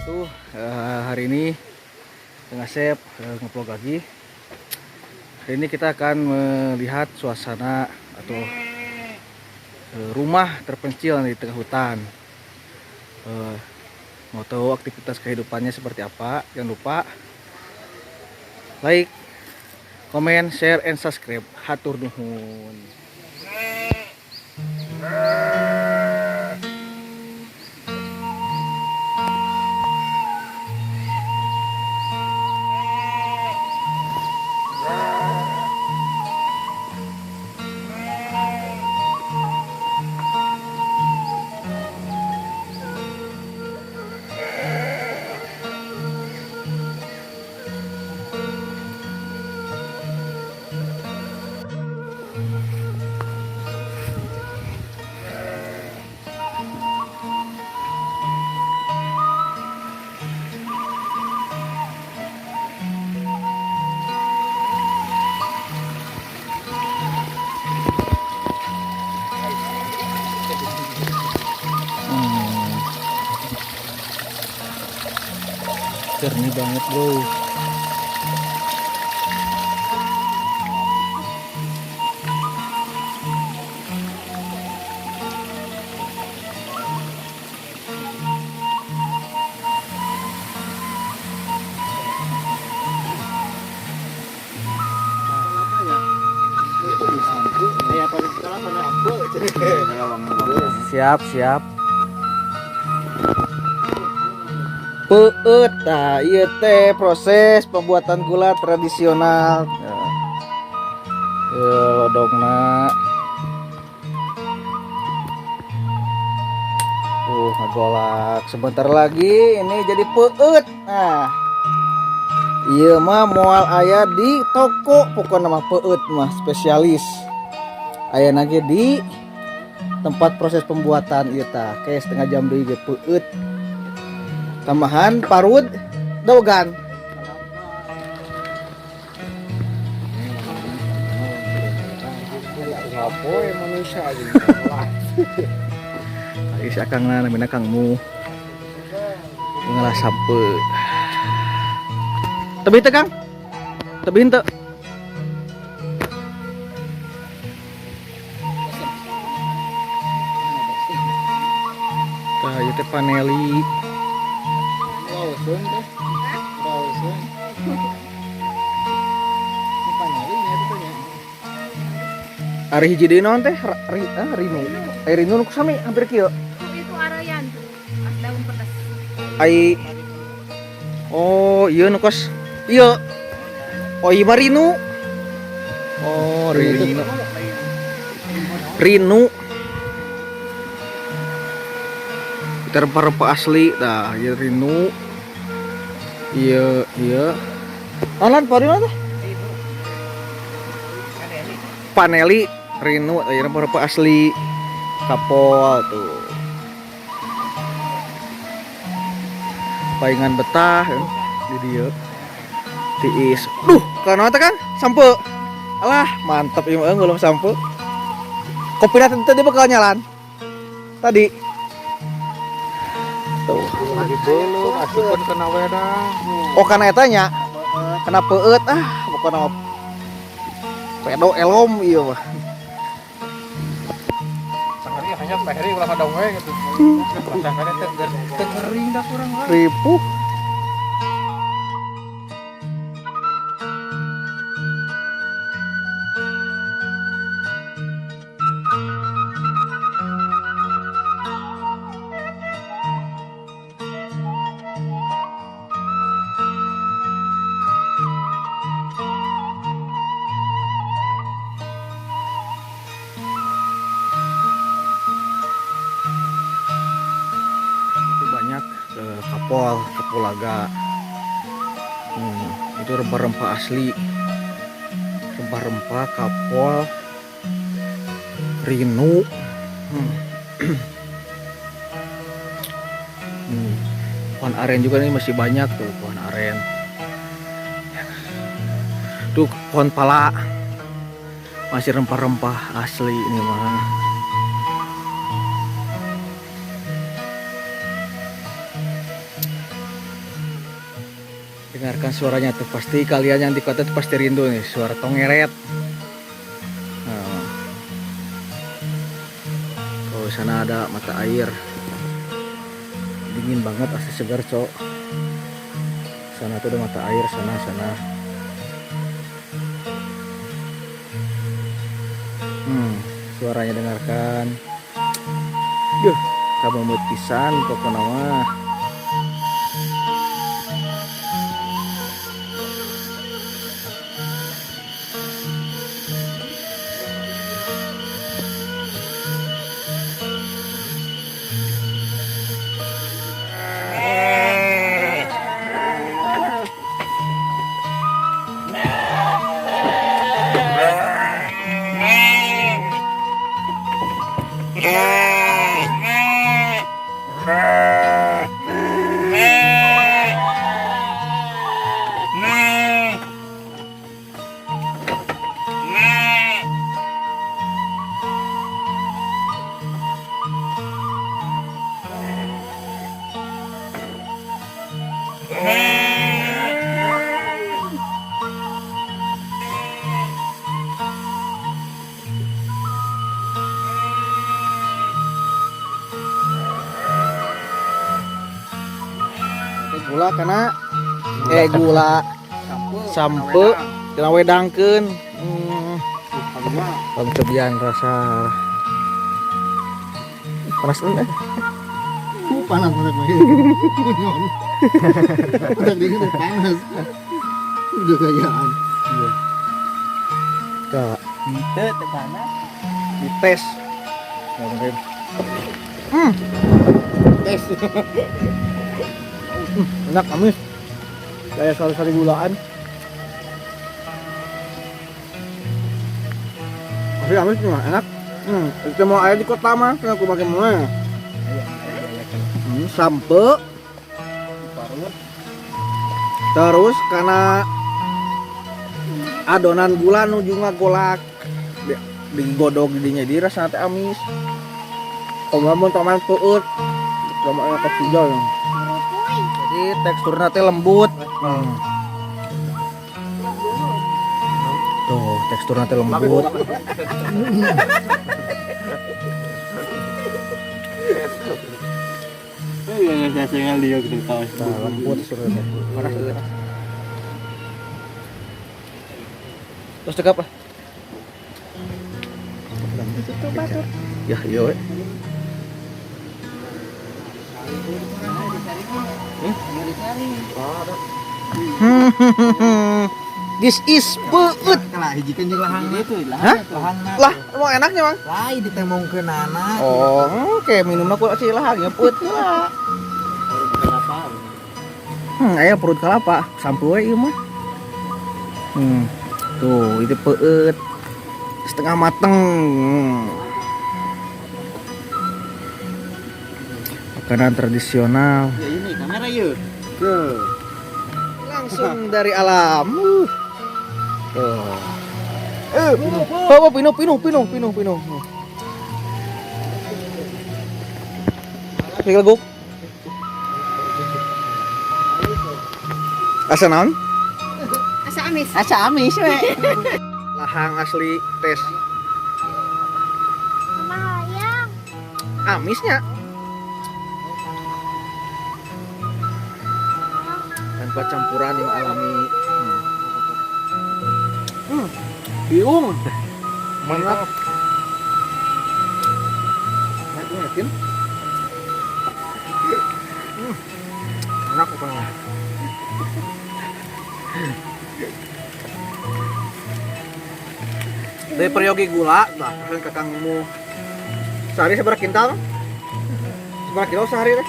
Wabarakatuh. Hari ini Kang Asep ngevlog lagi. Hari ini kita akan melihat suasana atau rumah terpencil di tengah hutan. Mau tahu aktivitas kehidupannya seperti apa? Jangan lupa like, comment, share, and subscribe. Hatur nuhun. Jernih banget, bro. Siap, siap. Peueut, nah, ieu teh proses pembuatan gula tradisional. Nah, ieu lodongna. Ngagolak. Sebentar lagi ini jadi peueut. Nah, ieu mah moal aya di toko, pokokna mah peueut mah spesialis. Aya lagi di tempat proses pembuatan ieu tah. Kayak setengah jam deui ge peueut. Tambahan parud dogan. Ngapoe manusia aja. Ari si Akangna namina Kang Mu. Ngalah sampe. Tebih teu, Kang? Tebih henteu? Tah, ieu teh paneli. Rauseun teh. Rauseun. Ini paneli nya itu nya. Ari hiji deui naon teh? Rinu. Ai rinu nu sami hampir kieu. Itu arean tuh, pas daun pedas. Ai, oh, iya nu kos. Iya. Oh, iya mah rinu. Oh, rinu. Rinu. Kita rempah-rempah asli dah, ieu rinu. Iya, iya. Alan pari mana teh? Paneli, rinu, ieu rempah-rempah asli. Kapol tuh. Paingan betah ya, di dieu. Tiis. Duh, kana teh kan sampe. Alah, mantap ieu mah ngulum sampe. Kopi tadi bakal nyalan. Tadi. Tuh. Lagi belum asupkeun kana wedang. Oh, kana eta nya. Kena peueut, ah, pokona mah pedo elom ieu mah. Sangeri hanya pehri ulah kadang we gitu. Masakane teh teu ngering da kurang lah. Ripuh. Itu banyak kapol, kapulaga. Itu rempah-rempah asli. Rempah-rempah, kapol, rinu. Pohon aren juga nih masih banyak tuh pohon aren. Tuh pohon pala. Masih rempah-rempah asli ini mah. Dengarkan suaranya tuh, pasti kalian yang di kota tuh pasti rindu nih suara tongeret. Nah. Kalau sana ada mata air. Dingin banget, asli segar, Cok. Sana tuh ada mata air, sana sana. Suaranya dengarkan. Duh, kamu pisan pokoknya mah. Gula karena gula sampe kena wedangkeun. Pangcobian rasa panas eh. Panas panas udah dingin panas udah gayaan. Iya. Kak, Teu panas. Dites. Hmm. Tes. Enak amis. Kayak sari-sari gulaan. Tapi amis mah enak. Itu mau air di kota mah, aku pakai mana? Sampe. Terus karena adonan gula nu juga golak digodog didinya di rasana teh amis. Kumaha mun toman peueut. Kumaha enak kecil. Jadi teksturnya teh lembut. Tuh, teksturnya teh lembut. Nah, lembut teksturnya teh. Panas teh. Terus cekap lah. Ya, iya we. This is peueut. Lah hijikeun jeung lahang Itu Hah? Lah, emang enaknya, Bang? Lain ditemongkeun anak. Oh, oke, minumna ku si lahang ya peueut lah. Aya perut kelapa, sampe we ieu mah. Tuh, itu peueut. Setengah mateng. Makanan tradisional. Ya ini kamera yuk. Ke. Langsung dari alam. Tuh. Oh, pinu, pinu, pinu, pinu, pinu. Tinggal guk. Asa naon? Asa amis. Asa amis we. Lahang asli tes. Lumayan. Amisnya. Tanpa campuran yang alami. Biung. Mantap. Enak, yakin? Enak pokoknya. Dari peryogi gula, nah, kan kakangmu sehari seberapa kintal? Seberapa kilo sehari teh?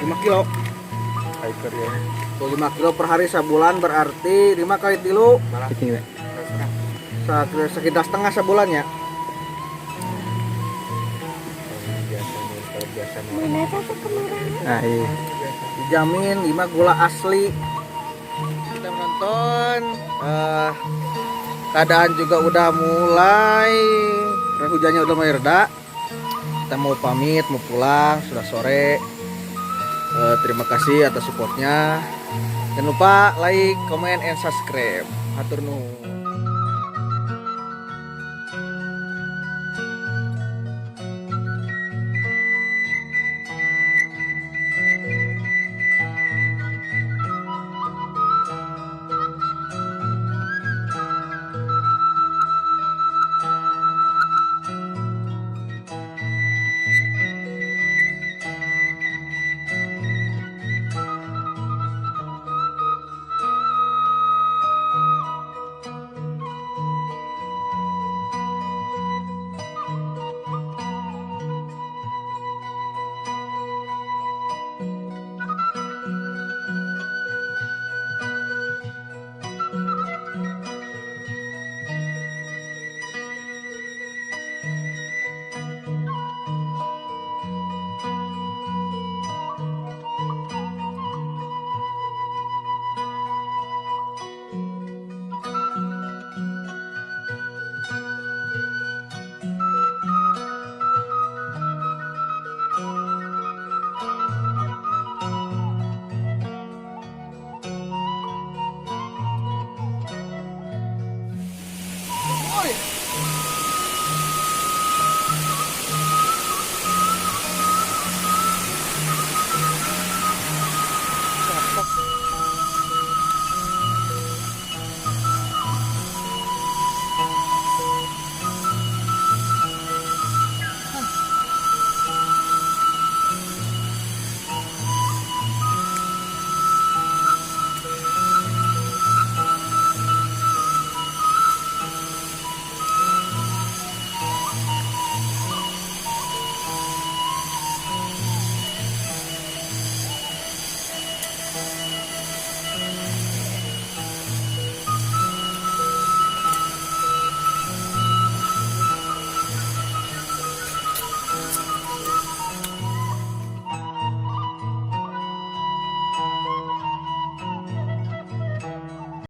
5 kilo. Hyper ya. Tuh 5 kilo per hari sebulan berarti 5 kali 3 sekitar setengah sebulan ya. Nah, iya. Dijamin 5 gula asli. Kita menonton, keadaan juga udah mulai hujannya udah mulai reda. Kita mau pamit, mau pulang, sudah sore. Terima kasih atas supportnya. Jangan lupa like, comment, and subscribe. Hatur nuhun.